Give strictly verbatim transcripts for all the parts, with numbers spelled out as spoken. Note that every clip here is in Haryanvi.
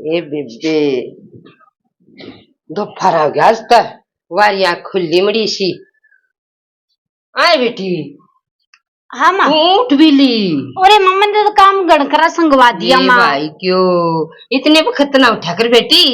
ए बेबे, दोपहर हो गया आज तक, वारियां खुली मड़ी सी। आए बेटी। हाँ माँ। तू उठ भी ली। अरे माँ, मैंने तो काम घण करा संगवा दिया ए माँ। भाई क्यों इतने बखत ना उठा कर बेटी।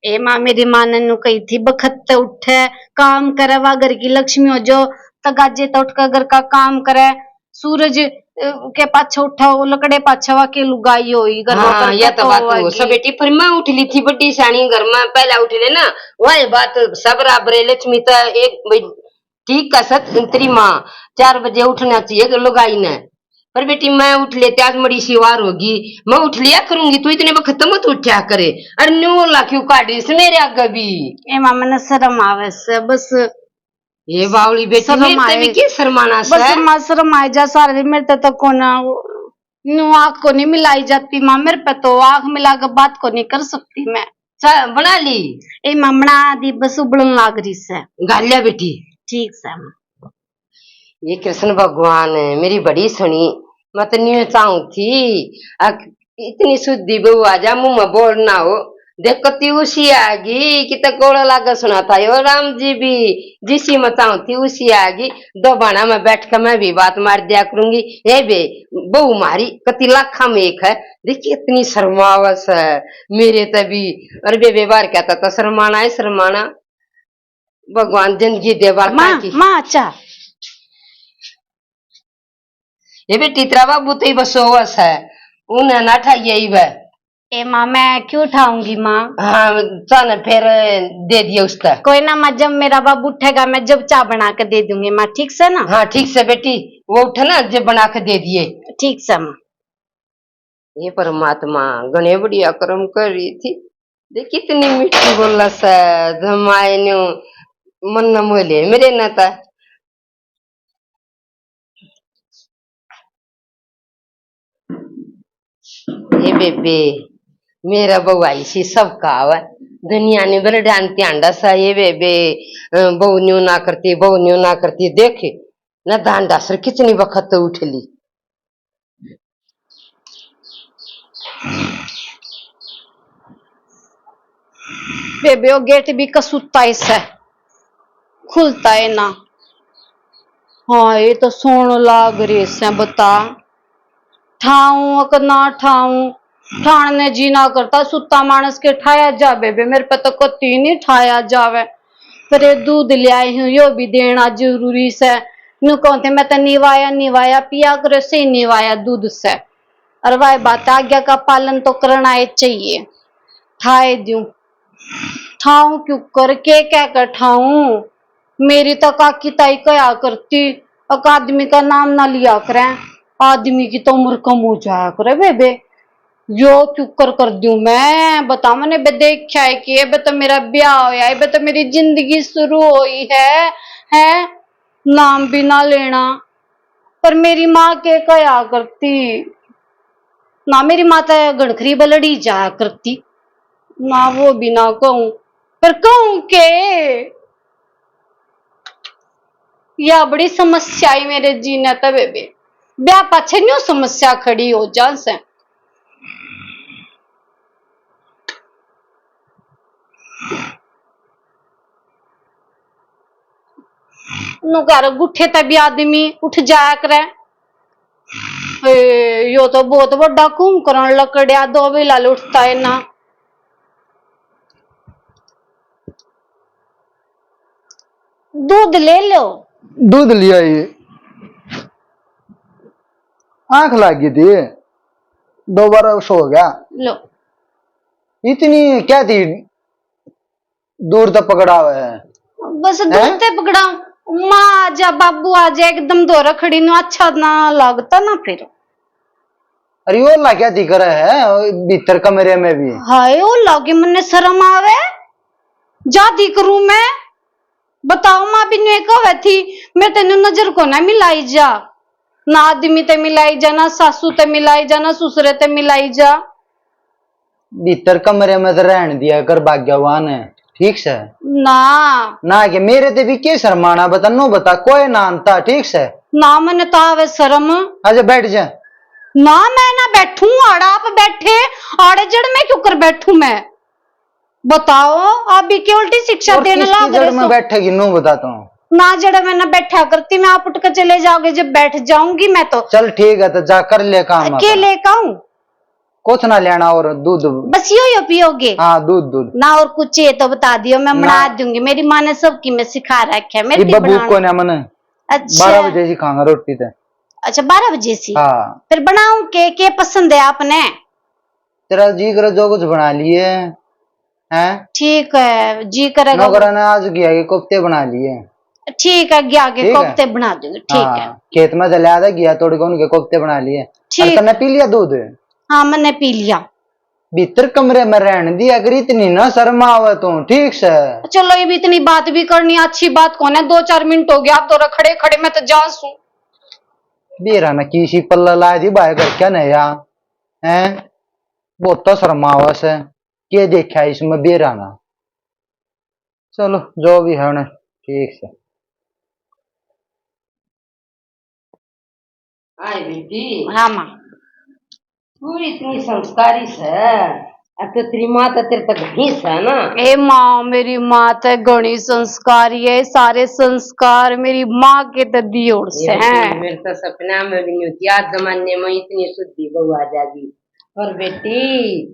ए माँ, मेरी माँ ने नू कही थी बखत ते उठे, काम करे, वा घर की लक्ष्मी हो जो, तगाजे तो उठ कर घर का काम करे। सूरज, अ, के पाछे उठा, वो लकड़े पाछे वा के लुगाई होई, घर हाँ, या तो बात हो सब बेटी। पर मैं उठ ली थी बड़ी सियाणी घर में, पहला उठ ले ना, वही बात सब बराबर है। लक्ष्मी तो एक भाई ठीक का सत तेरी माँ, चार बजे उठना चाहिए लुगाई ने। पर बेटी मैं उठ लेती, आज मड़ी सी वार होगी, मैं उठ लिया करूंगी, तू इतने वक्त मत उठा करे। अरे न्यू ला क्यों काट रही से मेरे आगे भी? ए माँ, मैंने शर्म आवे से बस। ये बावली बेटी, शर्म मेरे ते आए। भी के शर्माना बस से? माँ, शर्म आए जा सारे, मेरे ते तो कोना, न्यू आँख को नहीं मिलाई जाती माँ, मेरे पे तो आँख मिला के बात को नहीं कर सकती मैं। चा बना ली? ए माँ, बना दी, बस उबलन लाग रही से। गालिया बेटी। ठीक से माँ। ये कृष्ण भगवान मेरी बड़ी सुनी, मैं तो न्यू चाहूँ थी, अक-, इतनी शुद्धि बहू आ जा, मुंह में बोल ना हो। देख कती उसी आ गई कि तक गोला लागे सुना था यो राम जी भी, जिसी में चाहूँ थी उसी आ गई। दो बाणा में बैठ के मैं भी बात मार दिया करूंगी। ए बे, बहू मारी कती लाखा में एक है, देखिए इतनी शर्मावस है मेरे तभी। और बेबे बार कहता था शर्माना है, शर्माना। भगवान जिंदगी दे बार माँ, की। माँ, अच्छा। ये बेटी, तेरा बाबू तो ही बस होवस है, उन्हें ना ठाइए ही वह। ए माँ, मैं क्यों ठाऊंगी माँ? हाँ, चल फिर दे दिए उसका। कोई ना माँ, जब मेरा बाबू उठेगा, मैं जब चाय बना के दे दूंगी माँ, ठीक से ना? हाँ, ठीक से बेटी, वो उठे ना, जब बना के दे दिए। ठीक से माँ। हे परमात्मा, घणे बढ़िया कर्म कर रही थी। देख कितनी मीठी बोला से, जमाए न्यू मन न मोह ले मेरे ना ता। ये बेबे, मेरा बहू आई सी सबका आवे। दुनिया ने बल डांती आंडा सा, ये बेबे, अ, बहू न्यू ना करती, बहू न्यू ना करती। देख, ना दांडा सर कितनी वक्त तो उठ ली। बेबे, ओ गेट भी कसूता ही सै, खुलता है ना। हाँ, ये तो सोण लाग रे सै, बता, ठाऊं अक ना ठाऊं? ठाण ने जी ना करता, सुता माणस के ठाया जा बेबे, मेरे पे तो कती नहीं ठाया जावे। पर ये दूध ले आई हूँ, यो भी देना जरूरी सै। न्यू कहते मैं तो निवाया, निवाया पिया करे से ही निवाया दूध सै। और वाह बात, आज्ञा का पालन तो करना ही चाहिए। ठाए द्यूं, ठाऊं क्यों कर, के कह कर ठाऊं? मेरी तो काकी ताई कहा करती, अक आदमी का नाम ना लिया करें, आदमी की तो उम्र कम हो जाया करे बेबे। यो क्यों कर कर दूं मैं, बता, मैंने बे देखा है कि बे तो मेरा ब्याह होया है, बे तो मेरी जिंदगी शुरू हुई है, है नाम भी ना लेना। पर मेरी माँ के कहा करती ना, मेरी माँ तो घणखरी बलड़ी जाया करती ना, वो भी ना कहूं, पर कहूं के? या बड़ी समस्या आई मेरे जीने तबे बे। ब्याह पाछे न्यू समस्या खड़ी हो जा से। नु घर गुठे ते भी आदमी उठ जाया करे। ए, यो तो बहुत बड़ा कुंभकर्ण लकड़िया, दो बेला उठता है ना। दूध ले लो। दूध लिया ये। आंख लाग गई थी, दोबारा सो गया। लो। इतनी क्या थी, दूर तक पकड़ावे है? बस दूर तक पकड़ाऊं। माँ आ जा, बाबू आ जा, एकदम धोरा खड़ी नु अच्छा ना लगता ना फिर। अरे, ओला क्या दिख रहा है भीतर कमरे में भी? हाय, ओला के मन्ने शर्म आवे, जा दिख रू मैं। बताओ, माँ भी न्यू कहवे थी, मैं तेनू नजर को ना मिलाई जा, ना आदमी ते मिलाई जा, ना सासू ते मिलाई जा, ना ससुरे ते मिलाई जा। भीतर कमरे में तो रहन दिया कर भाग्यवान है, ठीक से? ना। ना के मेरे ते भी के शर्माना, बता, नो बता, कोई ना आनता, ठीक से? ना, मने तो आवे शर्म। आजा बैठ जा। ना, मैं ना बैठूं, आड़ा आप बैठे, आड़े जड़ में क्यों कर बैठूं मैं? बताओ, आप भी के उल्टी शिक्षा और देने किसकी लाग जड़ रहे में हो? बैठेगी, नू बताता हूँ। ना, जड़ में ना बैठा करती मैं, आप उठ के चले जाओगे, जब बैठ जाऊंगी मैं तो। चल ठीक है, तो जा कर ले काम के अपना। लेके आऊं? कुछ ना लेना और दूध। बस यो यो पियोगे? हाँ, दूध, दूध। ना और कुछ चाहिए तो बता दियो, मैं ना। बना दूंगी। मेरी माँ ने सब की मैं सिखा रखा है, मेरे इब लिए भूख बनाना। को ना मने। अच्छा। बारह बजे से खाऊंगा रोटी तो। अच्छा, बारह बजे से? हाँ। फिर बनाऊं के, के पसंद है आपने? तेरा जी करे जो कुछ बना लिए, हैं? ठीक है, जी करेगा। नौकरा ने आज किया कि कोफ्ते बना लिए। ठीक है, गया के ठीक है। कोफ्ते बना दूंगी, ठीक है। हाँ, खेत में चले आया था, गया तोड़ के उनके कोफ्ते बना लिए। ठीक। और तन्ने पी लिया दूध? हाँ, मैंने पी लिया। भीतर कमरे में रहने दिया कर, इतनी ना शर्म आवे तू, ठीक से? चलो, ये भी इतनी बात भी करनी अच्छी बात कौन है? दो चार मिनट हो गया आप दोरा खड़े खड़े, मैं तो जा सूं। बेरा ना किसी पल्ला ला दी बाय कर क्या नया, हैं? बहुत तो शर्म आवे से, के देखा इसमें बेरा ना। चलो, जो भी है ना, ठीक से। आए बेटी। हाँ माँ। तू इतनी संस्कारी से, अब तो तेरी माँ तो तेरे तक घणी से ना। ए माँ, मेरी माँ तो घणी संस्कारी है, सारे संस्कार मेरी माँ के तो दियोड़ से ये हैं। मेरे तो सपना में भी नहीं होती, आज जमाने में इतनी शुद्धि बहू आ जाएगी। और बेटी,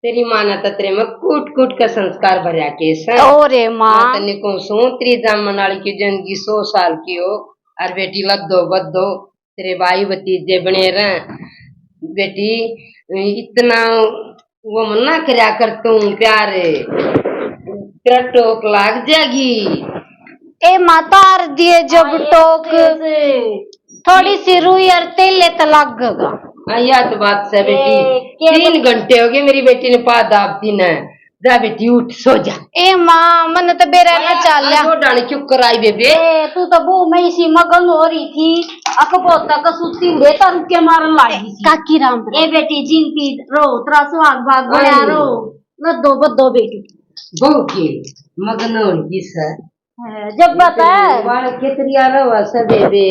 तेरी माँ ने तो तेरे में कूट कूट के संस्कार भरया के से। ओ रे माँ। हाँ, तन्ने कहूँ सूं, तेरी जामण आली की जिंदगी सौ साल की हो, और बेटी लद्दो बद्दो, तेरे भाई भतीजे बने रह। बेटी, इतना वो मत ना करया कर तू प्यार, तेरा टोक लाग जाएगी। ए माँ, तार दिए जब हाँ, ये टोक, कैसे? थोड़ी सी रुई और तेले तो लागेगा। हाँ, या तो बात से बेटी। ए, के तीन घंटे हो गए मेरी बेटी ने पा दाबती ने। जा बेटी, उठ, सो जा। ए माँ, मन तो बेरा ना चाल्या। सो डाल क्यों कराई बेबे? ए, तू तो बहू में इसी मगन हो रही थी, अक बहुत तक सूती हुए तो रुके मारन लागी थी। काकी राम। ए बेटी, जीनती रो, तेरा सुहाग भाग बना रो, लद्दो बद्दो बेटी। बहू के मगन होगी सर। हाँ, जब पता है। बालक के तरिया रहो सब बेबे,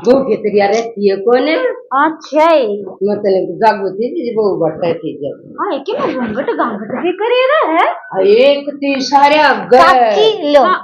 बहू के तरिया रहती है कौन? अच्छा है। मतलब जागो थी जी, बहू बट्टा थी जब। हाँ, कि मैं घूंघट घांघट भी करे रहे है। हाँ, एक ती सारे अग्गे। काकी लो। हाँ।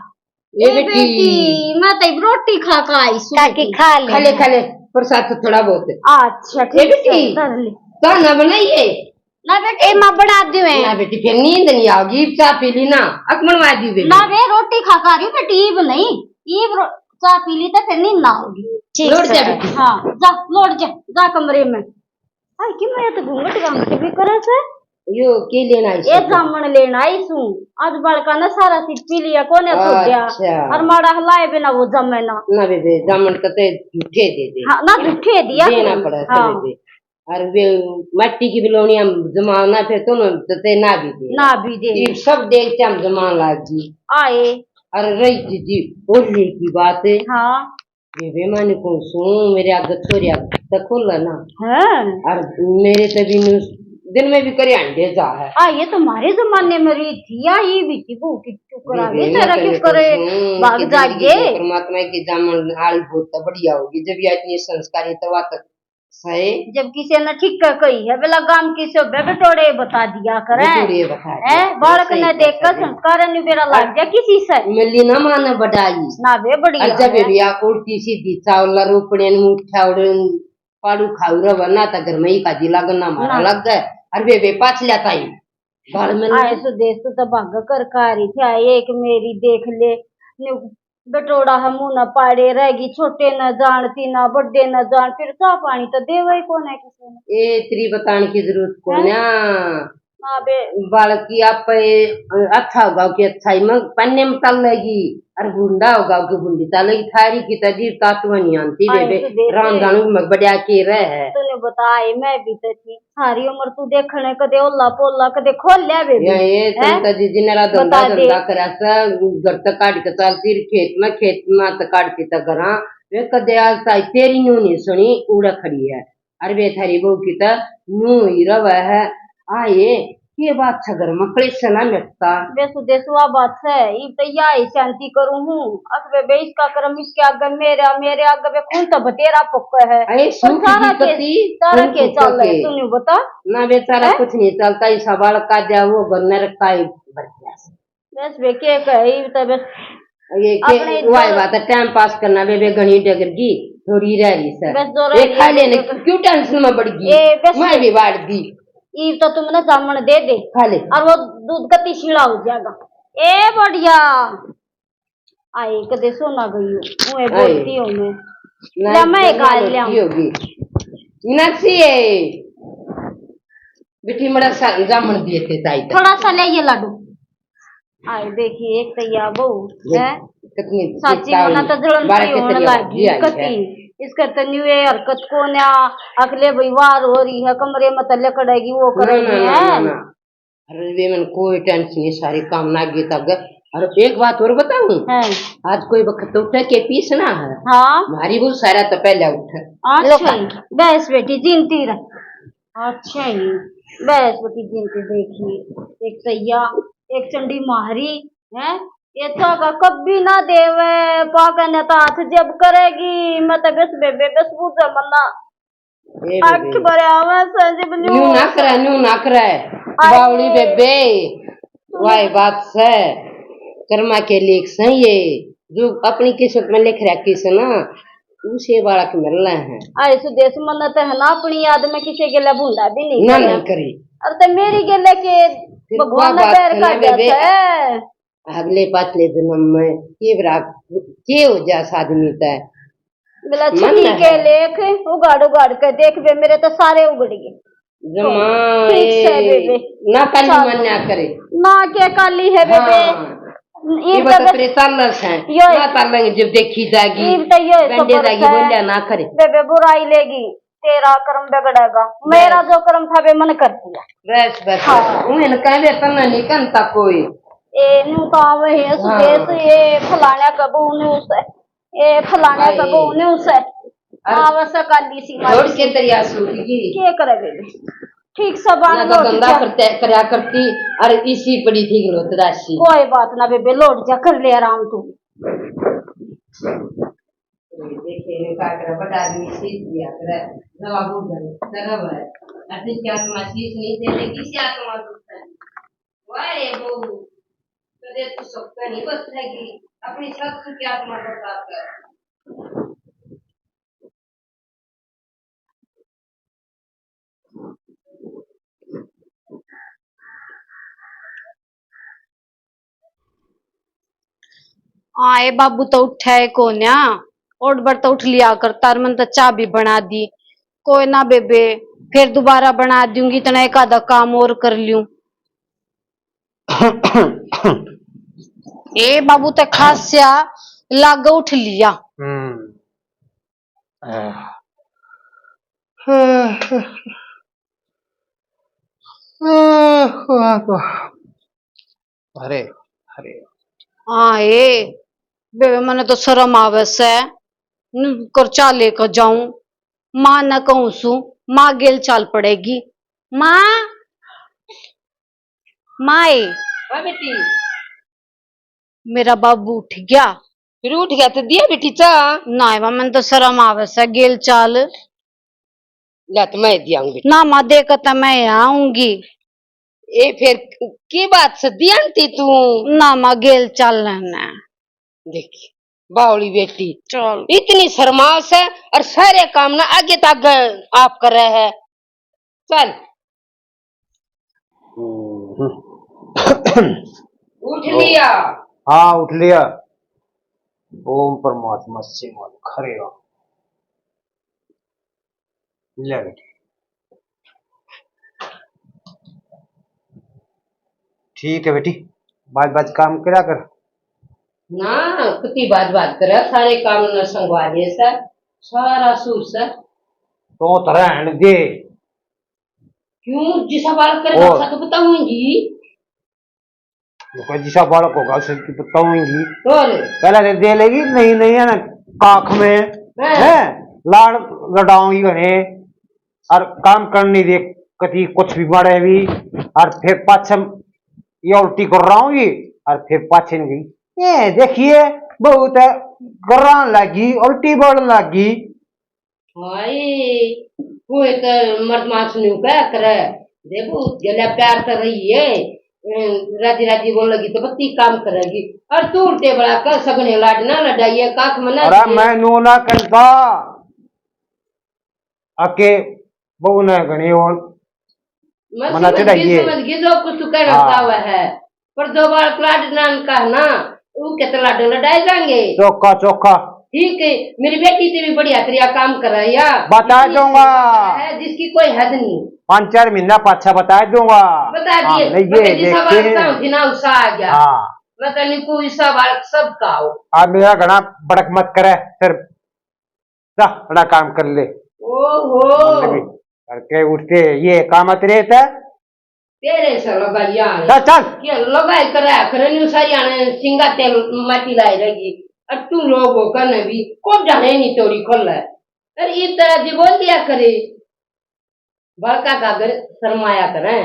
ए ए बेटी। बेटी, मैं तो रोटी खा के आई सूं। काकी खा ले। खा ले, खा ले, प्रसाद तो थोड़ा बहुत। अच्छा, ए ठीक बेटी, है, धर ले। खाना बनाइए। ना बेटी। ए माँ, बना दूं मैं। ना बेटी, फिर नींद नहीं आओगी, चाय पी ली ना, अक बनवा दी बेटी। ना बे, रोटी खा खा रही हूँ बेटी, ईब नहीं, ईब रो-, चाय पी ली तो फिर नींद ना आओगी। ठीक लौट से जा बेटी। हाँ, जा, लौट जा, जा कमरे में। हाय, कि मैं तो घूंघट घांघट भी करे से। यो के लेना आई ये सू? जामण लेना आई सू। आज बालका ने सारा सीट पी लिया, कोने तो गया। अच्छा। और माड़ा हलाए बिना वो जमे ना। ना बेबे, जामण तो ते झूठे दे दे। हाँ, ना झूठे दिया देना पड़ा था हाँ। बेबे। और वे मट्टी की बिलोनियां जमाना फिर तो न, तो ते ना भी दे। ना भी दे। ये सब देख के हम जमान लाग गई। आए। अरे रही थी जी, होली की बात है। हाँ। ये बेमानी कौन सू, मेरे आगे छोरिया तो खोला ना। हाँ। और मेरे तो भी नु-, दिन में भी करे अंडे जा है। आ, ये तो हमारे जमाने में रही थी, या ये भी थी, वो की क्यों करा, ये ये सारा क्यों करे, भाग जाइए। परमात्मा की जामन आली बहुत बढ़िया होगी, जब ये इतनी संस्कारी तो बात सही। जब किसी ने ठीक कर कही है, बेला गाम की शोभे बटोरे बता दिया करे। बटोरे बता दिया हैं, करे, बालक सही ने देख कर संस्कार नहीं बेरा लाग गया किसी से। मिली ना माने बढ़ाई। ना बे बढ़िया और जब है। भी या उल्टी सीधी चावल रोपड़े न मुठा उड़े पाड़ू खाऊ रवा ना, तो घर में ही काजी लागन ना मारा ना। लग गए। और वे, वे पाछल्या ताई बाल में आए सुदेश तो भाग कर कारी थे, आए एक मेरी देख ले, न्यू बटोड़ा है मुंह ना पाड़े रहेगी, छोटे ना जानती ना बड़े ना जान, फिर चाह पानी तो देवे ही कौन है किसी ने। ए, तेरी बताने की जरूरत कौन है? हाँ बे। बालकी आप ए, अच्छा होगा कि अच्छा ही मग पन्ने में तल लेगी, और गुंडा होगा कि गुंडी तल लेगी। थारी की तजीब तातवा नहीं आनती आए बेबे, तो देख राम ले। जानू में बढ़िया के रह है। तूने बताए, मैं भी तो थी। सारी उम्र तू देखने, कदे ओला पोला, कदे खोल्या बेबी। या ये हैं? संता जी, जिन्हें रात बता धंधा, दे। धंधा करा सा, घर तक काट के चालती रही, खेत में, खेत में तक काट के तक घरा। वे कदे आज ताई तेरी न्यू नहीं सुनी, उड़ा खड़ी है। अरे वे थारी बहू की तो न्यू ही रवा है। आ ये ये बात है, घर में कलेश ना मिटता। बेसु देसुआ बात है, इब तो या ही शांति करूँ हूँ। अक बे, बे इसका कर्म इसके आगे, मेरे, मेरे आगे बे खून तो बतेरा पक्का है। अरे पर सूख सारा की के, पति, सारा खून के फूका चल रहे, के। तू न्यू बता। ना बेचारा हैं? कुछ नहीं चलता, इसा बालक का दिया वो घर नरक का ही भर गया। बस बे, के कहे, इब तो बस ये के अपने वाई इधर बात है, टाइम पास करना बे, बे घणी डगर गई, थोड़ी रह रही सै। बस दो रह ये रही खा है, लेने, तो क्यों टेंशन में बढ़ गई? ए, बस मैं ये भी बांट दी। ईब तो तुमने जामन दे दे। खा ले। और वो दूध कती शीला हो जाएगा। ए बढ़िया। आई कदे सोना गई हो, उए आई। बोलती हूँ मैं। ना ले, मैं एक ना आज ले आऊँ। होगी। मीनाक्षी है। बेटी, मड़ा सा जामन दिए थे ताई तक। थोड़ा सा ले ये लाडू। आए देखिए, एक तो या बहू ये है। कितनी साची कितना मना तो जलन बारह सी होने कितनी लगी, आई है। कती। इसका तो न्यू ये हरकत को ना, अगले भाई वार हो रही है, कमरे में तो लकड़ेगी, वो ना, करेगी ना, ना, है। ना, ना। अरे वे मन कोई टेंशन नहीं, सारे काम ना आगे तक। और एक बात और बताऊं? हाँ। आज कोई वक्त उठे के पीस ना है। हाँ। हमारी वो सारा तो पहले उठे। अच्छा, बस बेटी, जीनती रह। अच्छा ही, बस बेटी, जीनती देखी। एक सैया, एक चंडी मारी है। ये तो का कभी ना देवे, पाके ने तो हाथ जब करेगी। मैं तो बस बेबे, बस बुझे मना। ए आँख बेबे। भरे आवे से जब न्यू न्यू ना करे, न्यू ना करे। आई। बावली बेबे, वाई बात से, कर्मा के लेख से ये, जो अपनी किस्मत में लिख रखी से ना, उसे बालक मिलना है। आए सुदेश, मन तो है ना, अपनी याद में किसी गेला भूंडा भी नहीं ना, करे। नहीं करे। अब तो मेरी गेले के फिर भगवान ने बैर काट दिया है। अगले पाछले जन्म में के बरा-, के हो जा आदमी तै? बोला, मन छुट्टी है। के लेख उगाड़ उगाड़ के देख बे, मेरे तो सारे उगड़ गए। जमा ठीक से ए, बेबे। ना काली चल। मान्या करे। ना के काली है बेबे। हाँ। इब इब तो तो बे-, तेरे तालस है। यो ना तालेंगे जब देखी जागी। इब तो यो डंडे सबर जागी, से। बोलिया ना करे। बेबे बुराई लेगी। तेरा कर्म बिगड़ेगा, बस। मेरा जो कर्म था, वे मन कर दिया। बस, बस, हाँ। बस। उन्हें न कहवे, तन्ने नहीं कहता कोई। ए, न्यू तो आवे है, हाँ। सुदेश, ये फलाने का बहू न्यू से, ए, फलाने का बहू न्यू से। अरे, आवे से काली सी मारी छोड़ के सी। तेरी आंसू की। के करे बेबे? ठीक से बाण ना तो लोट धंधा जा। करते, करया करती, और इसी पड़ी थी गलोत राशि। कोई बात ना बेबे, लोट जा, कर ले आराम तू। देखे, इनका करे, बड़ा आदमी सीख दिया करे, नवा बुझन, सरब है। अति क्या आत्मा सीख नहीं देते, किसी आत्मा दुख है। वाह रे बहू, कदे तू सबका नहीं बस रहेगी, अपनी सासू की आत्मा बर्बाद कर। आए बाबू तो उठा है कोन्या, ओड बर तो उठ लिया करता, और मन तो चाय भी बना दी। कोई ना बेबे, फिर दोबारा बना दूंगी, इतना एक आधा काम और कर लूं। ए बाबू, ते खास्या लाग उठ लिया। हम्म। आह। अरे, अरे। हाँ, ए, बेबे, मने तो शर्म आवे से, न कर चाले का जाऊं, माँ न कहूं सू, माँ गेल चाल पड़ेगी। माँ, माए। हाँ बेटी। मेरा बाबू उठ गया। फिर उठ गया तो दिया बेटी चा। ना, मने तो शर्म आवे से, गेल चाल। ला तो मैं दियाऊंगी बेटी। ना माँ, दे के तो मैं आऊंगी। ए फिर की बात से दिया थी तू? ना माँ, गेल चाल ना। देख, बावली बेटी, चल। इतनी शर्मा से और सारे काम ना आगे तक आप कर रहे हैं। चल। हम्म। उठ लिया? हाँ, उठ लिया। ओम परमात्मा शिवाय, हरे राम। ले बेटी। ठीक है बेटी, बाज बाज काम करा कर। ना, कितनी बात बात करे, सारे काम न संगवा दे सर, सारा सूर सर। तो तो रहन दे। क्यों, जिसा बालक करेगा, ओ। उसा तो बताऊंगी। वो कह, जिसा बालक होगा, उसे की बताऊंगी। और? पहले तो दे लेगी, नहीं, नहीं है ना, काख में, हैं? हैं? लाड़ लड़ाऊंगी घने, और काम करने दे, कभी कुछ भी बने भी, और फिर पाछे ये उल्टी कर रहा हूँ ये, और फिर पाछे नहीं गई। ये देखिए, बहुत है, गर्रान लगी, उल्टी बढ़ लगी। हाय, कोई तो मर्द मास न्यू क्या करे? देखो, गला प्यार कर रही है, अम, राजी राजी बोल लगी तो बत्ती काम करेगी। और तू उल्टे बड़ा कर सगने लाड ना लड़ाइए, काख मना अरे दिए। मैं नो ना करता। आके बहू ने घणी और मैं मना समझ गई, चढ़ाइए। समझ गई जो कुछ तू कहना हाँ। चाहवे है, पर दो बार प्लाट नान का ना, वो के तो लाडो लड़ाए जाएंगे। चोखा, चोखा। ठीक है, मेरी बेटी से भी बढ़िया तरिया काम कर रहा है या बता इतनी दूंगा। है जिसकी कोई हद नहीं। पाँच चार महीना पाछा बता दूंगा। बता हाँ, दिए, नहीं, ये बता दी, सवाल देखते हैं। काम थी ना, उसा आ गया। हाँ। मैं कहनी को इसा बालक सब का हो। आप मेरा घना बड़क मत करे, फिर जा, अपना काम कर ले। ओहो। करके उठते, ये काम तेरे था। तेरे से लगाइया ने। चल, चल। ये लगाई करा करे न्यू सारी आने सिंगा तेल माटी लाई रहेगी। और तू लोग हो कने भी को जाने नहीं तोड़ी खोल है। अरे ये तरह जी बोल दिया करे। बड़का का घर शर्माया करे।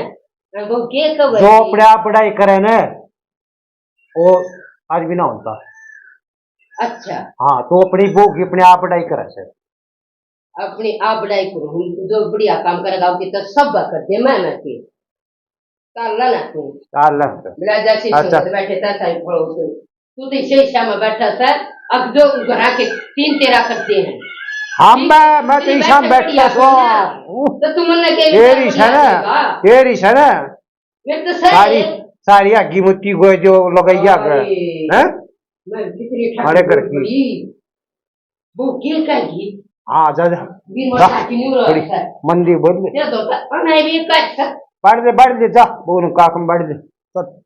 मैं वो के कब जो अपने आप पढ़ाई करे ना, वो आज भी ना होता। अच्छा। हाँ, तो अपनी बहू की अपने आप पढ़ाई करे से। अपनी आप बढ़ाई करो, हम जो बढ़िया काम करेगा, उसकी तो सब करते, मैं ना के। ताला ना तू। ताला ना। मेरा जैसी अच्छा। संगत बैठे था, ताई पड़ोस में। तू तो इसे हिस्सा में बैठा सर, अब जो घरा के तीन तेरा करते हैं। हाँ, ठीक मैं, है? मैं तो तेरी ईशा में बैठक बैठा बढ़िया था। सुन ना। तो तू मन्ने के तेरी ईशा ना, बढ़िया होगा। तेरी ईशा ना। मेरे तो सर सारी, है। सारी आगी मुत्ती को जो लगैया कर, अरे। हैं? मैं कितनी ठंड हमारे घर की। पड़ी। वो के कहेगी? हाँ, जा, जा। भी जा। मजा की नहीं हो रहा थोड़ी है। मंदी बोल ले। ये तो पता नहीं भी कर सक- बढ़ दे, बढ़ दे, जा। वो उनका कम बढ़ दे। चल।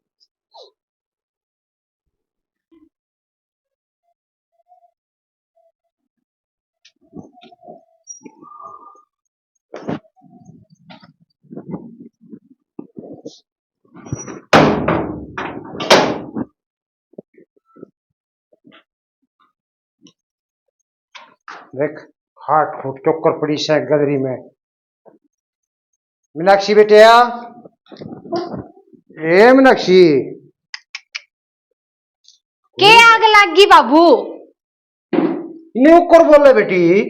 देख, खाट खूट चोकर पड़ी से गदरी में। मीनाक्षी बेटिया, ए मीनाक्षी। के आग लाग गई बाबू? न्यू कर बोले बेटी।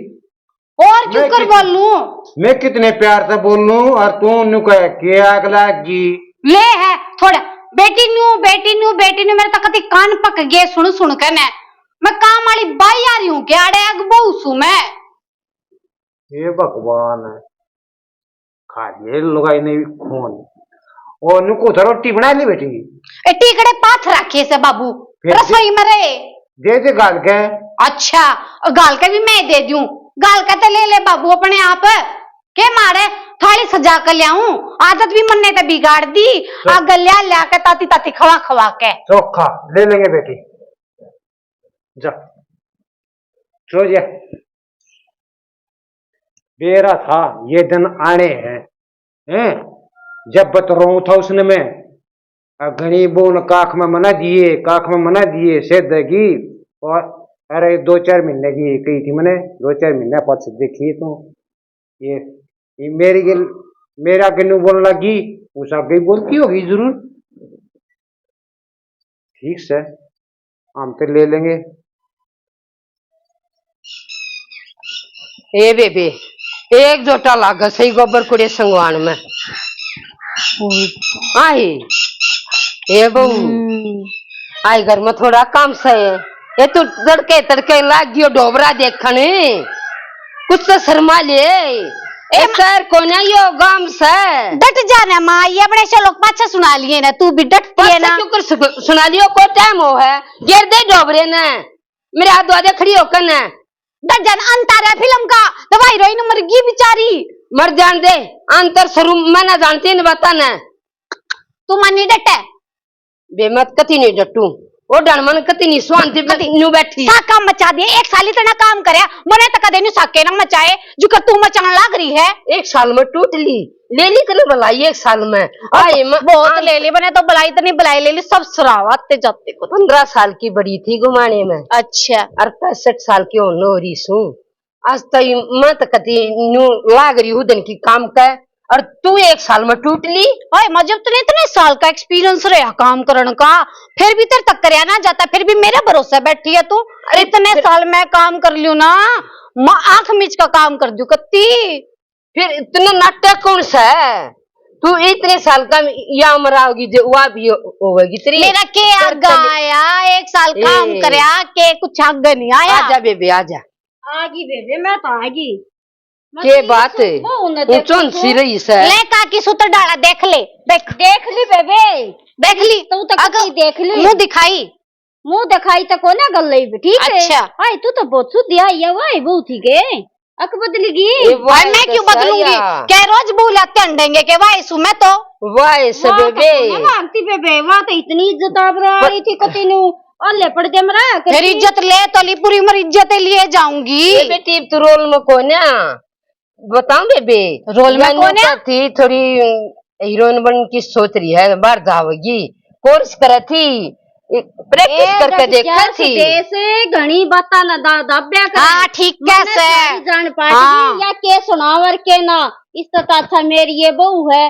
और क्यों मैं कर कित-, बोलूं? मैं कितने प्यार से बोलूं और तू न्यू कहे के आग लाग गई। ले है थोड़ा बेटी न्यू, बेटी न्यू, बेटी न्यू, मेरे तो कति कान पक गए सुन सुन के ने। मैं काम वाली बाई आ रही हूँ के आड़े आग बहू सू मैं। हे भगवान, खा लिए लुगाई ने भी खून। और नुको तो रोटी बना ली बेटी। ए टीकड़े पाथ रखे से बाबू, फिर दे-, रसोई में रहे। दे दे गाल के। अच्छा, गाल के भी मैं दे दूं। गाल के तो ले ले बाबू अपने आप। के मारे थाली सजा के ल्याऊं, आदत भी मन्ने तो बिगाड़ दी। चल। आग ल्या ल्या के ताती ताती खवा खवा के। चोखा ले लेंगे बेटी। जा। सो जा। बेरा था, ये दिन आने हैं, हैं? जब बत रोऊं था उसने मैं, आ घणी बोन काख में मना दिए, काख में मना दिए, सेध की, और अरे दो चार महीने की कही थी मैंने, दो चार महीने पाछे देखी तू, ये, ये मेरी गल, मेरा गन्नू बोलने लगी, उस आगे बोलती होगी जरूर। ठीक से, हम तो ले लेंगे। ए बेबे, एक जोटा लागे सही गोबर कुड़े संगवान में। आई, ए बहू, हम्म। आई घर में थोड़ा काम से। ए तू तड़के तड़के लाग गयो डोबरा देखने, कुछ तो शर्मा ले। ए ए शहर कोन्या यो गाम से। डट जा ना माँ, ये अपने से लोग पाछे सुना लिए ना, तू भी डटती है पाछे ना। क्यों कर सु-, सुना लियो, कोई टाइम हो है, गिर दे डोबरे ने, मेरे हाथ धो दे खड़ी होकर ने। डट जा ना, अंतर है फिल्म का, दवाई रोई न मर गई बेचारी। मर जान दे, अंतर शुरू मैं ना जानती न बता ने। तू मन्नी डटे। बे मत कती नहीं डटू। ओ डणमन कती नहीं स्वान थी कती। न्यू बैठी। सा काम मचा दिए, एक साल इतना काम करया, मने तो कदे न्यू साके ना मचाए, जो कर तू मचान लाग रही है। एक साल में टूट ली, ले ली तने भलाई एक साल में। ओ, आए म-, बहुत आन- ले ली, मने तो भलाई इतनी भलाई ले ली, सब सरावाते जाते को। पन्द्रह साल की बड़ी थी घुमाने में। अच्छा। और पैंसठ साल की होने हो रही सूं। आज तई मैं तो कती न्यू लाग रही हूँ दिन की काम का। और तू एक साल में टूट ली। ओए, मैं जब तने इतने साल का एक्सपीरियंस रहा काम करण का, फिर भी तेरे तक करया ना जाता, फिर भी मेरे भरोसे बैठी है तू। अरे, इतने फिर साल मैं काम कर लियो ना, मैं आंख मीच का काम कर दूं कत्ती। फिर इतना नाटक कौन सा है? तू इतने साल का या उम्र आओगी जो वह भी हो-, होगी तेरी। मेरा के आगा आया, एक साल काम ए। करया, के कुछ आगे नहीं आया। आजा बेबे, आजा। आगी बेबे, मैं तो आगी। के बात है? वो उन्हें ऊंचो देखो सी तो। रही से। ले काकी सूत्र डाला, देख ले, देख। देख ली बेबे। देख ली। तू तो अगर कतई देख ली। मुंह दिखाई। मुंह दिखाई तो कोने गल ही भी, ठीक है? अच्छा। हाय, तू तो बहुत सुधी आई है, वाह, बहुत ही के। अक बदली गई। ए, वाह, भाई, मैं तो क्यों सही बदलूंगी? है। क्या रोज बोला टंडेंगे के वाह, सु मैं तो। वाह, से वाह, बेबे। तो कोने मांगती बेबे, वाह, तो इतनी इज्जत आबरू पर आई थी कती नू। ओले पड़ दे मरा, फिर कती। इज्जत ले तो ली, पूरी उम्र इज्जत लिए जाऊंगी। ये बेटी, तू रोल में कोन्या। बताऊं बेबे? रोल में रोल में कोन्या? थी थोड़ी हीरोइन बन की सोच रही है, बाहर जावेगी, कोर्स करे थी, प्रैक्टिस ए, करके जब देखा क्या थी। सुदेश, घणी बातां ना दा-, दाब्या कर। हाँ, ठीक मन्ने कैसे? सारी जान पाट हाँ। गई, या के सुनावर के ना, इससे तो अच्छा मेरी ये बहू है।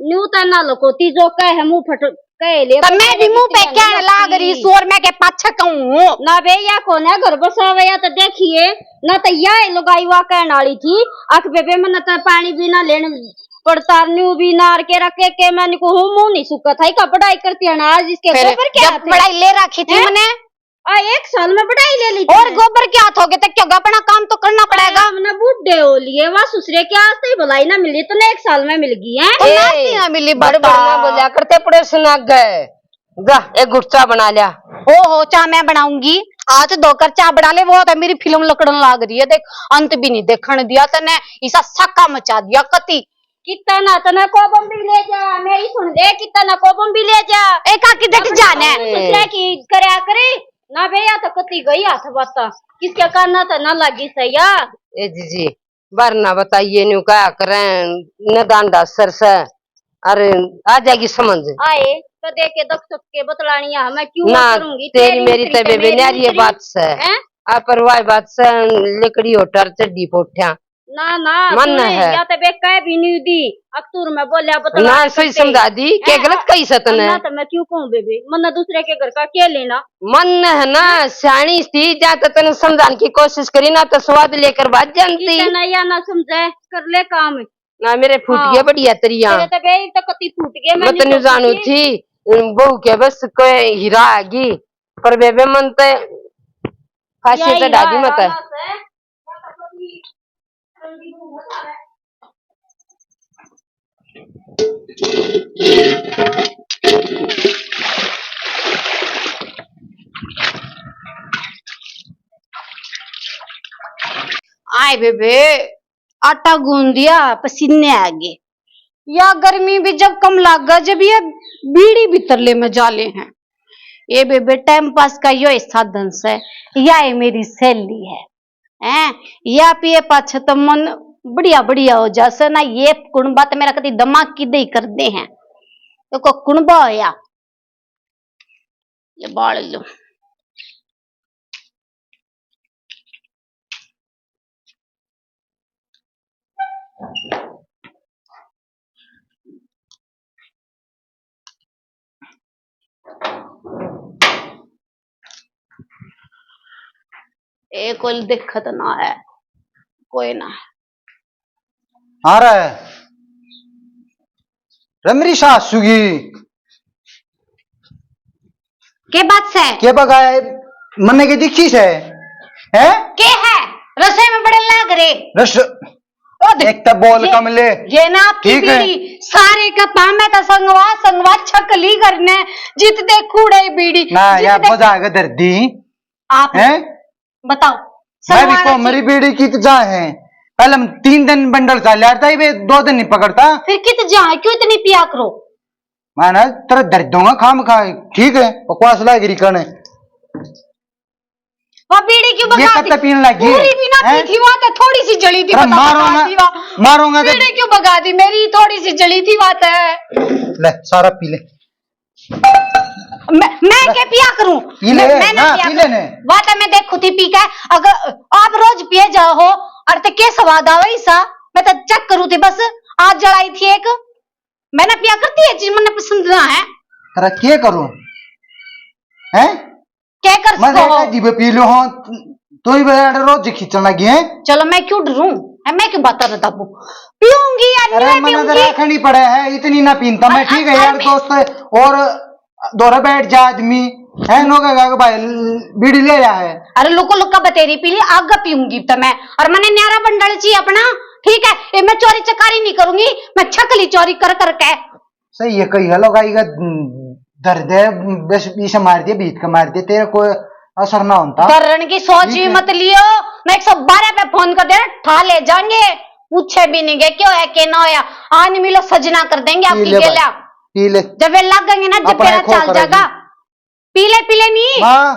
न्यू तो ना लकोती जो कहे है, मुंह फट कहे ले। तो मैं भी मुंह पे कहने लाग रही सू और मैं के पाछे कहूं। ना बे, या कौन है घर बसावे, या तो देखिए ना, तो या लुगाई वा कहने वाली थी, अक बेबे, मन्ने तो पानी भी ना लेने पड़ता, न्यू भी नार के रखे के, मैं को हूं, मुंह नहीं सुखा था, का पढ़ाई करती है ना, आज इसके फिर गोबर क्या जब आते? पढ़ाई ले रखी थी हैं? मैंने। आ, एक साल में पढ़ाई ले ली और तूने। गोबर क्या थोगे, तो क्यों अपना काम तो करना पड़ेगा। हमने बूढ़े हो लिए, वाह ससुरे, क्या आज तक भलाई ना मिली, तूने एक साल में मिल गई है। तो ए, नाती ना मिली, बड़ बड़ ना बता। बोला करते पड़ोसन आगे। जा, एक घुट चा बना लिया। ओ हो, चा मैं बनाऊंगी, आज धोकर चा बना ले, वो तो मेरी फिल्म लकड़न लाग रही है, देख, अंत भी नहीं देखण दिया तने, इसा साका मचा दिया कती। कितना ना तना कोबम भी ले जा, मेरी सुन ले, कितना ना कोबम भी ले जा। ए काकी, देख अपने जाने। ससुरा की करया करे ना बे, या तो कती गई हाथ बाता, किसके कान ना तो ना लागी सै या। ए जीजी, बार ना बताइए, न्यू कहा करें, न डांडा सर से, अरे आ जाएगी समझ। आए तो देखे दख सक के बतलानिया, मैं क्यों ना ना करूंगी, तेरी तेरी मेरी मित्री तबे ते मेरी बेन्यारी ये मित्री। बात से। हैं? आ परवाह बात से, लकड़ी होटर चड्डी पोठ्या। ना, ना, मन तूने है। या तो बे कह भी नहीं दी, अकतूर में बोलिया बतला ना, सही समझा दी, के हैं? गलत कही से तने? ना तो मैं क्यों कहूँ बेबे, मन्ने दूसरे के घर का के लेना? मन है ना, हैं? सियाणी थी, जा तो तने समझाने की कोशिश करी ना, तो स्वाद लेकर भाग जानती। कितना या ना समझे, कर ले काम। ना मेरे फूट हाँ। गया बढ़िया तरिया। तेरे तो बे तो कती फूट गया, मैं मैं नहीं तने तो जानू फूटी। थी, बहू के बस कोई हीरा आ गई, पर बेबे मन तो फांसी या चढ़ा दी हीरा मत। आया से। आए बेबे, आटा गूंद दिया, पसीने आ गए। या गर्मी भी जब कम लागा, जब ये बीड़ी भीतरले में जाले हैं। ये बेबे, टाइम पास का यो ही साधन से, या ये मेरी सहेली है। हैं, या पिए पाछे तो मन बढ़िया बढ़िया हो जासे ना। ये कुणबा तो मेरा कती दिमाग की दे कर दे हैं। तो को कुणबा होया, ये बाल लो। ए, कोई दिक्कत ना है, कोई ना। आ रहा है रे मेरी सासू की। के बात से? के बगाए? मन्ने के दिखी से? हैं? के है? रसोई में बड़े लाग रे। रस-, ओ देख, एक तो बोल ये, कम ले। ये ना आपकी ठीक है। बीड़ी, सारे का पामे तो संगवा, संगवा छकली करने, जित देखूड़े बीड़ी, ना, जित यार, देख- बजा के धर दी। आप हैं? बताओ, मैं भी संगवा को रखी। मेरी बीड़ी की तो जा है। पहले हम तीन दिन बंडल चाल यार था, ये दो दिन नहीं पकड़ता। फिर कित जा है, क्यों इतनी पिया करो? मैं ना तेरे धर दूंगा खाम खा, ठीक है? बकवास लाग रही कने। वो बीड़ी क्यों ये बगा दी? कत्ते पीने लगी है? पूरी भी ना हैं? पी थी, वो तो थोड़ी सी जली थी, अरे बता, मारूंगा, बता दी वो। मारूंगा तो बीड़ी क्यों बगा दी? मेरी थोड़ी सी जली थी, बात है। ले, सारा पी ले। मैं, मैं ले। के पिया करूं? पी ले, मैं, मैं ना ना, पिया पी करूं। लेने। बात है, मैं देखू थी पी के, अगर आप रोज पिए जाओ हो, और ते के स्वाद आवे इसा? मैं तो चेक करूं थी बस, आज जलाई थी एक, मैं ना पिया करती है चीज, मन्ने पसंद ना है। तेरा के करूं? हैं? क्या कर मैं सको? एक जीबे पी लो, हाँ, तो ही बेरा रोज खींचण लगी है। चलो, मैं क्यों डरूं? है, मैं क्यों बात ना दाबू? पीऊंगी या अरे, नहीं मन्ने तो पीऊंगी? रखनी पड़े है, इतनी ना पीनता मैं, अरे, ठीक है अरे, यार, मैं दोस्त है, और दोरा बैठ जा आदमी, है, नो कहेगा कि भाई, बीड़ी ले रहा है। अरे, लुको लुका बतेरी पी ली, आगे पीऊंगी तो मैं। और मन्ने न्यारा बंडल ची अपना, ठीक है, ये मैं चोरी चकारी नहीं करूंगी, मैं छकली चोरी कर करके। सही है, कही है, लोग आई का, हम्म, दर्द है, बस इसे मार दिया, बीत के मार दिया, तेरा कोई असर ना होता। डरण की सोच ठीक भी है। मत लियो, मैं एक सौ बारह पे फोन कर देना, ठा ले जाएंगे, पूछे भी नहीं गए, क्यों है, के ना होया, आज मिलो सजना कर देंगे पी आपकी ले भाई, गेला। पी ले। जब वे लागेंगे ना, जब अपना तेरा एक हो चाल कर जाएगा। पी ले, पी ले नहीं। माँ।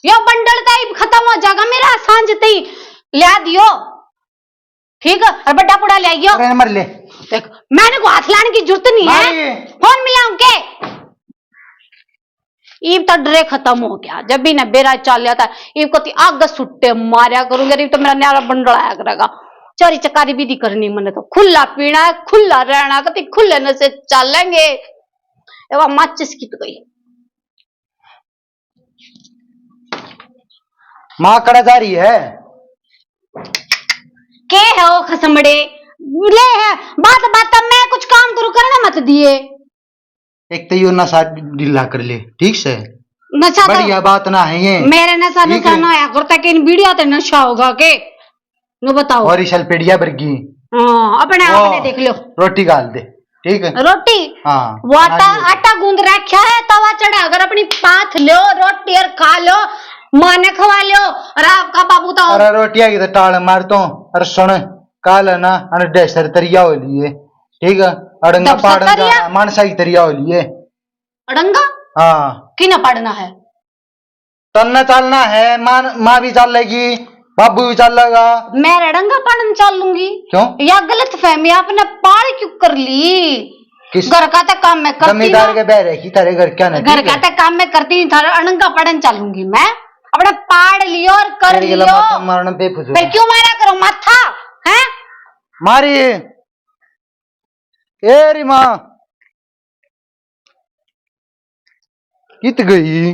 यो बंडल तो ही खत्म हो जाएगा मेरा, सांझ ते ही लिया दियो। ठीक है, और बड्डा पुड़ा ले आइयो। अरे मर ले। देख, मैंने को हाथ लाने की जरूरत नहीं है। मारी। फोन मिलाऊं के? ईब तो डरे खत्म हो गया, जब भी ना बेरा चाल लिया था, ईब को ती आग सुट्टे मारया करूंगी, ईब तो मेरा न्यारा बंडल आया करेगा। चोरी चकारी भी नहीं करनी, मैंने तो खुला पीना है, खुला रहना, कती खुले नशे चालेंगे। ए, वह माचिस कित गई? माँ कड़ा जा रही है। के है ओ खसमड़े? ले है, बात बात में कुछ काम करू करना मत दिए। एक तो यो नशा ढीला कर ले, ठीक से? नशा तो बढ़िया बात ना है ये। मेरे नशा ठीक नशा है। ना होया करता कि इन बीड़िया ते नशा होगा के? नो बताओ। और इसल पेड़िया बरगी। हाँ, अपने आप ओ, ने देख लो। रोटी घाल दे, ठीक है? रोटी? हाँ, वो आटा, बना लियो। आटा गूंद रखा है, तवा चढ़ा कर अपनी पाथ लो, रोटी और खा लो, माँ ने खवा लो, और आपका बाबू तो अरे रोटियां की तो टाल मार तो, अरे सुन, काल है ना, अन डेसर तरिया हो लिए, ठीक है? अड़ंगा डबसा पाड़न तरिया? जाना, मानसा की तरिया हो लिए। अड़ंगा? हाँ। किना पाड़ना है? तन्ने चलना है, माँ, माँ भी चलेगी, बाबू भी चलेगा। मैं रड़ंगा पड़न चलूंगी। क्यों? या गलत फहमी आपने पाल क्यों कर ली? किस घर का तो काम मैं करती जमींदार ना। के बहरे की तेरे घर क्या नहीं घर का तो काम मैं करती नहीं, थारे अड़ंगा पड़न चलूंगी मैं। अपने पाड़ लियो और कर तेरे के लियो। माथा मारना बेफजूल फिर है। क्यों मारा करो माथा? हैं? मारी। ए री माँ, कित गई?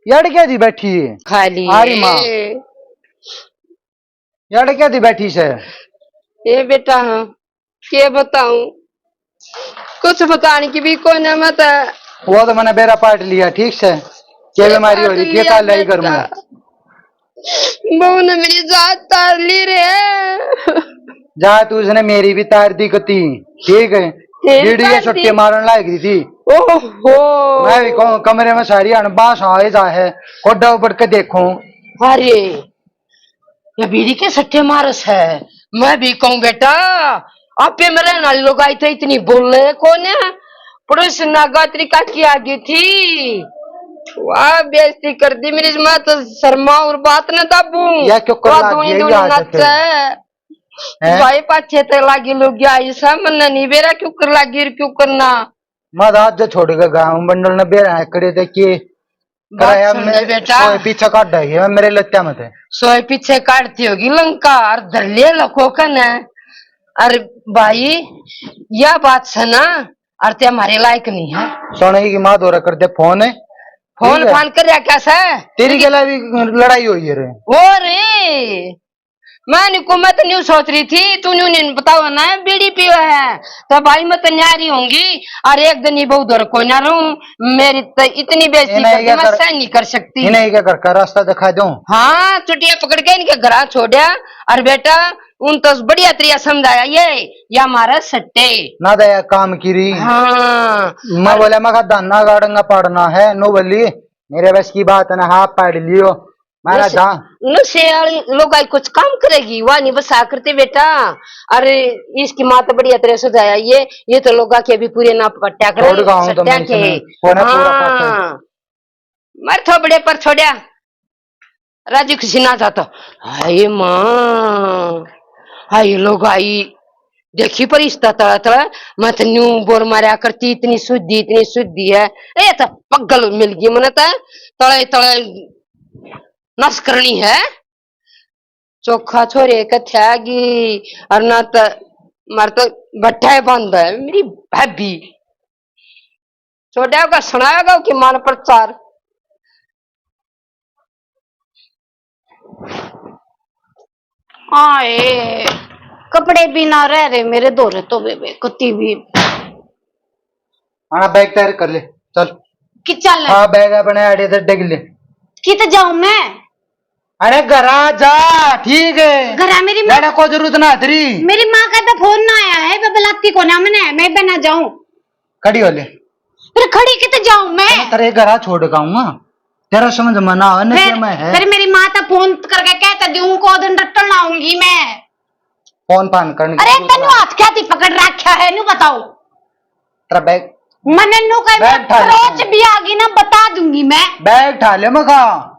यार क्या दी बैठी है? खा ली। आ री माँ। यार क्या दी बैठी से? ए बेटा, हाँ, के बताऊं? कुछ बताने की भी कोई ना मत। वो तो मैंने बेरा पाट लिया, ठीक से। के बीमारी हो रही, के काल लाई घर में? बहू ने मेरी जात तार ली रे। जा तू, उसने मेरी भी तार दी कती, ठीक है? तेरी बीड़ी तार ये छुट्टी दी? मारन लाग रही थी। ओहो। मैं भी कहूँ, कमरे में सारी अनबास आए जा है, कोडा ऊपर के देखूं। अरे, ये बीड़ी के सट्टे मारस है। मैं भी कहूँ, बेटा, आपे में रहने वाली लोग आई तो इतनी बोले कौन है? पड़ोस नागा तेरी काकी आ गई थी, वाह, बेइज्जती कर दी मेरी। मैं तो शर्मा और बात ना दाबू। या क्यों कर वाह, लाग दुई गई दुई आज नाचे। फिर? हैं? भाई पाछे ते लागी लोग आई सा, मन्ने नहीं बेरा क्यों कर लागी, क्यों करना। मैं तो आज छोड़ के गया हूँ, बंडल ने बेरा है, कड़े ते के बात कराया सुन ले मैं, बेटा। सोए पीछे काट है, मैं मेरे लत्या मत है। सोए पीछे काटती होगी लंका, और धर ले लको कने। अरे भाई, या बात से ना, और ते हमारे लायक नहीं है। सोने की माँ दौरा कर दे फोन है। फोन ठीक है। फान कर रहा क्या से? तेरी गला भी लड़ाई हुई है रे। ओ रे, मैं निको, मैं तो न्यू सोच रही थी, तू न्यू नहीं बताओ ना, बीड़ी पीवे है, तो भाई मैं तो न्यारी होंगी, और एक दिन ये बहू धोर को ना रहूं, मेरी तो इतनी बेइज्जती इन्हें करती, क्या मैं कर, सहन नहीं कर सकती। इन्हें क्या कर, कर रास्ता दिखा दूं? हाँ, चुटिया पकड़ के इनके घर छोड़ा, और बेटा, उन तो बढ़िया तरिया समझाया, ये, ये हमारा सट्टे। ना दया काम की रही। हाँ। मैं और बोला, मैं कहा, धाना गाड़ंगा पाड़ना है, नो बोली, मेरे बस की बात ना, हाथ पाड़ लियो। मारा नशे, जा। नशे वाली लुगाई कुछ काम करेगी, वह नहीं बसा करती बेटा। अरे, इसकी माँ तो बढ़िया तरह सजाया, ये, ये तो लोगा के भी पूरे ना पट्या करे, छोड़ गाऊं तो सट्या मैं के। इसमें, कोने पूरा पाता। हाँ। मर थोबड़े पर छोड़या, राजी खुशी ना जाता। हाय माँ, हाय लुगाई, देखी पर इस तला तला, मैं तो न्यू बोर मारया करती, इतनी शुद्धि, इतनी शुद्धि है। ए, तो पगल मिल गई मने तो, तले तले नस करनी है। चोखा छोरे कथे आ गई, और ना तो मार तो बट्ठे बंद है मेरी भाभी। छोड़ेगा, सुनाएगा कि मान प्रचार। आए, कपड़े भी ना रह रहे मेरे धोरे तो बेबे, कती भी। हाँ, बैग तैयार कर ले, चल। कि चल? हाँ, बैग अपने आड़े से डेग ले। कित जाऊं मैं? अरे घरा जा, ठीक है। घरा मेरी माँ, जाने को जरूरत ना तेरी। मेरी माँ का तो फोन ना आया है, बबलाती को ना मने, मैं भी ना जाऊं। खड़ी हो ले। फिर खड़ी कित जाऊं मैं? मैं तेरे घरा छोड़ के आऊंगा, तेरा समझ में ना आवे ना फिर, क्या मैं है। फिर मेरी माँ तो फोन करके कहते दूं, को दिन रट्टन आऊंगी मैं। फोन फान करने की अरे जरूरत तन्नू ना। हाथ क्या थी पकड़ रखा है, न्यू बताओ। तेरा बैग। मने न्यू कह बैग उठा ले। खरोच भी आ गई ना, बता दूंगी मैं। बैग उठा ले मगा।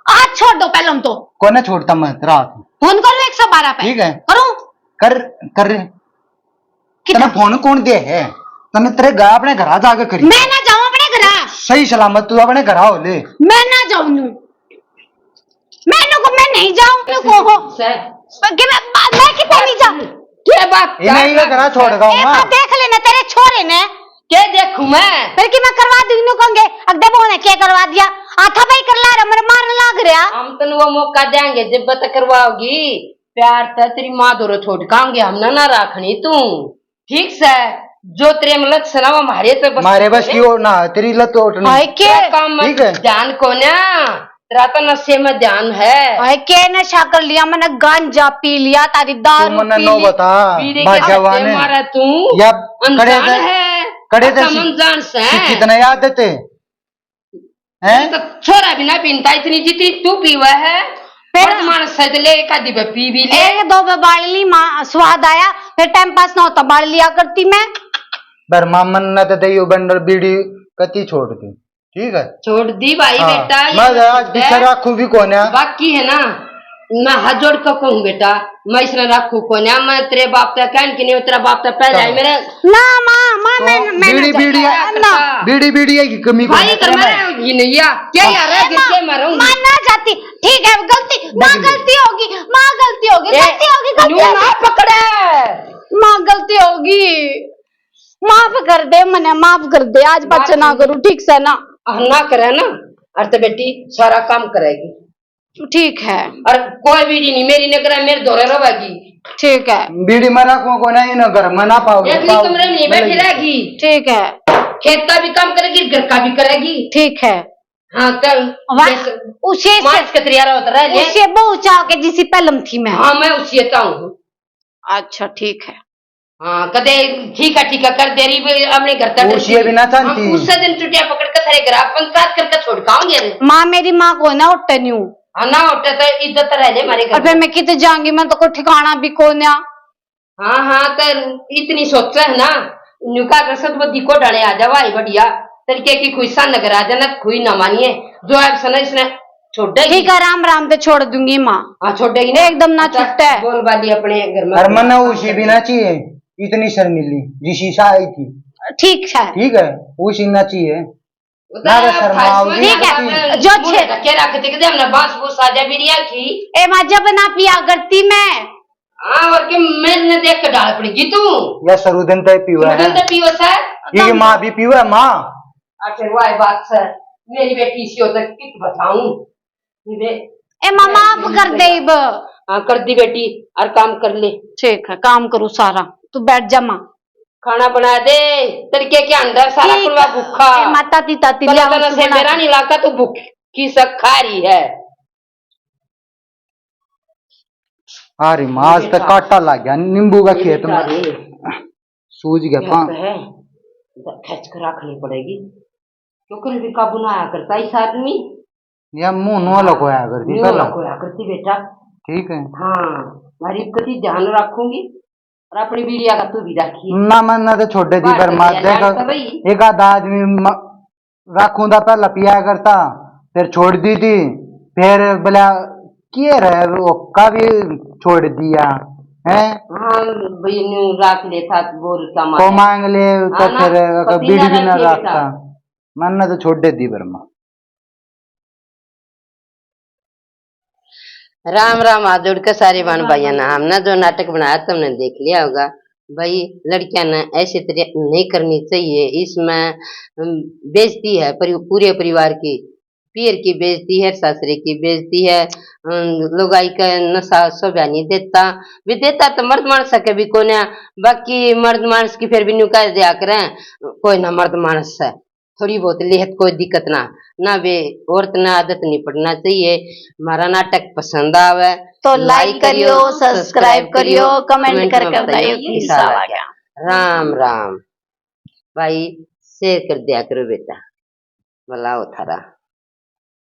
आज छोड़ दो पहले हम तो। कोने छोड़ता मैं तेरा हाथ। फोन करूं एक सौ बारह पे। ठीक है। करूं? कर, कर रहे। कितना? तने फोन कौन दे है? तने तेरे घर, अपने घर जाके करी। मैं ना जाऊं अपने घर। सही सलामत तू अपने घर हो ले। मैं ना जाऊं न्यू। मैं न्यू को मैं नहीं जाऊं न्यू को हो। सर। पर कि मैं, मैं कितने नहीं जाऊं? क्या बात? ये नहीं, ये घर छोड़ दूंगा ए, मैं। देख लेना तेरे छोरे ने। क्या देखूं मैं? फिर कि मैं करवा दूं न्यू कहेंगे, अगदे बोने क्या करवा दिया? आथा भाई कर ला रहा, मेरे मारने लाग रहा। हम तन वो मौका देंगे जब तक करवाओगी। प्यार ते तेरी माँ धोरे छोड़ कांगे, हमने ना राखनी तू। ठीक से, जो तेरे में लत से ना वो हमारे पे बस मारे बस की ओर ना, तेरी लत ओट नहीं। हाय के? तेरा काम में ठीक है। ध्यान कोन्या, तेरा तो नशे में ध्यान है। हाय के नशा कर लिया, मैंने गांजा पी लिया, तारी तू दारू मन्ने पी नो ली। बता, बीड़ी के भाग्यवान धक्के है। मारा तू, या अनजान कड़े से, है, कड़े से ऐसा सी-, अनजान से। कितना याद देते? हैं? तो छोरा भी ना पीनता इतनी जितनी तू पीवा है। फिर वर्तमान से तो ले एक आधी पे पी भी ले। एक दो पे बाल ली माँ, स्वाद आया, फिर टाइम पास ना होता, बाल लिया करती मैं। पर मामन ने तो दइयो बंडल बीड़ी कती छोड़ दी, ठीक है? छोड़ दी भाई हाँ, बेटा, ये मैं मत आज छोड़ दे। पीछे रखू भी कोन्या। बाकी है ना, मैं हाथ जोड़ के कहूँ बेटा, मैं इसने रखू कोन्या, मैं तेरे बाप का कहन की नहीं, तेरा बाप तो पहले ही चलो। मेरे ना माँ, माँ, तो मैं, मैं ना बीड़ी, जाऊँ। बीड़ी, ना। बीड़ी, बीड़ी की कमी भाई, कोन्या कर तेरे मैं में। ये नहीं आ, क्या यार है, ए, माँ, के मारूं? माँ ना जाती, ठीक है, गलती, माँ, गलती होगी, माँ, गलती होगी, ए, गलती होगी, गलती न्यू होगी। ना पकड़े। माँ, गलती होगी, माफ कर दे मने, माफ कर दे, आज पाछे ना करूँ, ठीक से ना। हाँ, ना करे ना, और तो बेटी सारा काम करेगी। ठीक है। और कोई बीड़ी नहीं, मेरी नगरा मेरे धोरे रहेगी। ठीक है। बीड़ी में रखूं कोन्या, इन घर में ना पाओ, एक भी पाओ, कमरे में नहीं बैठी रहेगी। ठीक है। खेत का भी काम करेगी, घर का भी करेगी। ठीक है। हाँ, कल वाह, जैसे उसे से, मार्च के तैयार होता रह ले। उसे बहुत चाह के जिसी पहलम थी मैं। हाँ, मैं उसी चाहूँ। अच्छा, ठीक है। हाँ, कदे ठीक है, ठीक है कर दे रही वे अपने घर तक। उसी भी ना चाहती। हम उस दिन चुटिया पकड़ के थारे घर पंचायत करके छोड़ कांगे रे। माँ, मेरी माँ को ना उठे न्यू। हाँ, ना उठे तो इज्जत रह ले हमारे घर और फिर में। मैं कित जाऊंगी, मैं तो कोई ठिकाना भी कोन्या। हाँ, हाँ, तो इतनी सोचे है ना, न्यू का कर सत वो दिको डाले आ जा भाई बढ़िया, तरीके की खुई सा नगर आ जाना, खुई ना मानिए, जो अब सना इसने छोड़ेगी। ठीक है, राम राम ते छोड़ दूंगी माँ। हाँ, छोड़ेगी ना? एकदम ना अच्छा, छुट्टे। बोल बाली अपने घर में। और मन्ने उसी भी ना चाहिए, इतनी शर्मीली, जिसी सा आई थी। ठीक है। ठीक है, उसी ना चाहिए। वो तो ना तो यार, शर्मा खास आओगी। ठीक है, ना जो मुंह छे- ढके रख दे, हमने बांस बूस आ जा बीड़िया की। ए माँ, जब ना पिया करती मैं। हाँ, और के मैंने देख के डाल पड़ेगी तू। या सरुदन ते पीवा है। सरुदन ते पीवा सर। ये माँ भी पीवा है, माँ। अच्छा, वाह बात सर, मेरी बेटी इसी होता कित बताऊं। ए माँ, माफ कर दे इब। हाँ, कर दी बेटी, और काम कर ले। ठीक है, काम करूँ सारा, तू बैठ जा माँ। खाना बना दे, तड़के के अंदर सारा ठीक। कुलवा भूखा। ए माता ती ताती कल लिया, तने तू से बना। मेरा नहीं लगता, तू भूखी सक खा रही है। अरे माँ, आज तो काटा लग गया नींबू का खेत में। सूझ गया काम। है, खींच कर रखनी पड़ेगी। क्योंकि भी काबू ना आया करता इस आदमी। या मुंह नो लकोया करती मुंह पहला। लकोया करती बेटा। ठीक है। हाँ, मारी कति ध्यान रखूंगी और अपनी बीड़िया का तू भी रखी। ना, मैंने तो छोड़ दी, पर मार देगा। एक आधा आदमी म-, रखूं था पहला पिया करता, फिर छोड़ दी थी, फिर बोला के रहे वो का भी छोड़ दिया है। हाँ भाई, न्यू राख ले था बोर का मार। को मांग ले तो हाँ ना, फिर पसीना बीड़ी भी ना रखे रखता। मैंने तो छोड़ दी वर्मा। राम राम, हाथ जोड़ के सारे बहन भाइयों ने। हमने जो नाटक बनाया तुमने देख लिया होगा, भाई, लड़कियां ने ऐसी तरह नहीं करनी चाहिए। इसमें, अम, बेइज्जती है परि-, पूरे परिवार की, पीहर की बेइज्जती है, सासरे की बेइज्जती है, अम, लुगाई का नशा शोभा नहीं देता, भी देता तो मर्द मानस के भी कोन्या। बाकी मर्द मानस की फिर भी न्यू कह दिया करें, कोई ना मर्द मानस है, थोड़ी बहुत लेहत कोई दिक्कत ना, ना वे औरत ने आदत नहीं पड़ना चाहिए। हमारा नाटक पसंद आवे तो like करियो, subscribe करियो, comment करके बताइयो किसा लगा। राम राम भाई, share कर दिया करो बेटा, भला हो थारा।